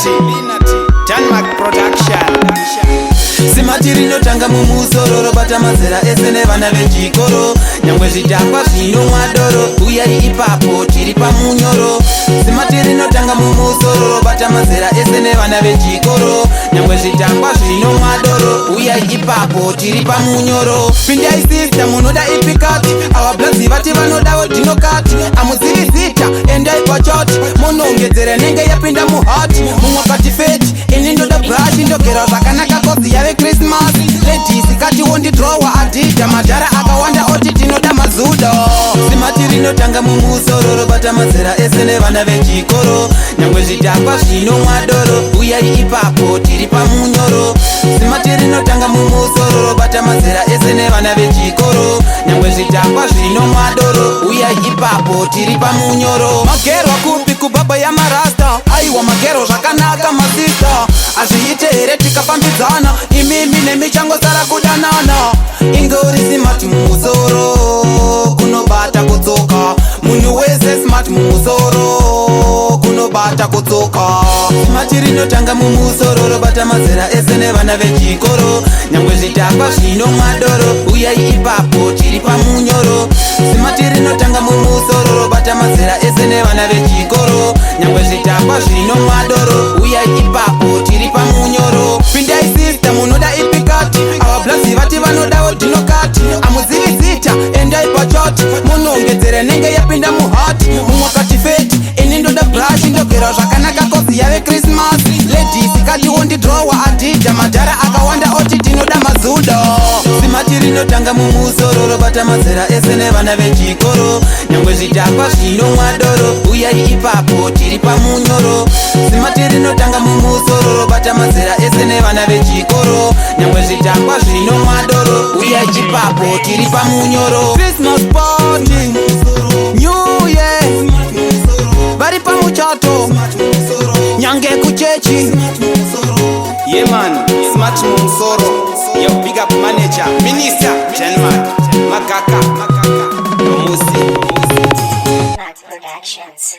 Linati, Denmark Production. Smart rinotanga mumusoro, robata mazera ese nevana vechikoro, nyangwe zvidhakwa zvinomwa doro. Uyai ipapo, tiri pamunyoro. Smart rinotanga mumusoro, robata mazera ese nevana vechikoro, nyangwe zvidhakwa zvinomwa doro. Uyai ipapo, tiri pamunyoro. Pindai sister, munoda ipi cut? Avablazi vati vanodawo dhinokati. Amuzivi zita, endai pachati, munongedzera nenge yapinda muhati. Mumwe kati feti, ini ndoda brush, ndogera zvakanaka 'cause yave Christmas. Ladies kati wondidrowa adhidha, madhara akawanda oti tinoda mazudo. Smart rinotanga mumusoro, robata mazera ese nevana vechikoro, nyangwe zvidhakwa zvinomwa doro. Uyai ipapo, tiri pamunyoro. Smart rinotanga mumusoro, robata mazera ese nevana vechikoro, nyangwe zvidhakwa zvinomwa doro. Uyai ipapo, tiri pamunyoro. Magerwa kupi kubhabha yamarasta? Aiwa, magero zvakanaka masista. Hazviite here tikafambidzana imimi nemichangosara kudanana? Ingori smart mumusoro, kunobata kutsoka munhu wese. Smart mumusoro, kunobata kutsoka. Smart rinotanga mumusoro, robata mazera ese nevana vechikoro, nyangwe zvidhakwa zvinomwa doro. Uyai ipapo, tiri pamunyoro. Smart rinotanga mumusoro, robata mazera ese nevana vechikoro, nyangwe zvidhakwa zvinomwa doro. Uyai ipapo, tiri pamunyoro. Pindai sister, munoda ipi cut? Avablazi vati vanodawo dhinokati. Amuzivi zita, endai pachati, munongedzera nenge yapinda muhati. Mumwe kati feti, ini ndoda brush, ndogera zvakanaka 'cause yave Christmas. Ladies kati wondidrowa adhidha, madhara akawanda oti tinoda mazudo. Smart rinotanga mumusoro, robata mazera ese nevana vechikoro, nyangwe zvidhakwa zvinomwa doro. Uyai ipapo, tiri pamunyoro. Smart rinotanga mumusoro, robata mazera ese nevana vechikoro, nyangwe zvidhakwa zvinomwa doro. Uyai ipapo, tiri pamunyoro. Christmas party, New Year, vari pamuchato, nyange kuchechi. Yeah man, Smart mumusoro. Yo, big up manager, Minister, Denmark, Makaka, Nomusi. Smart Productions.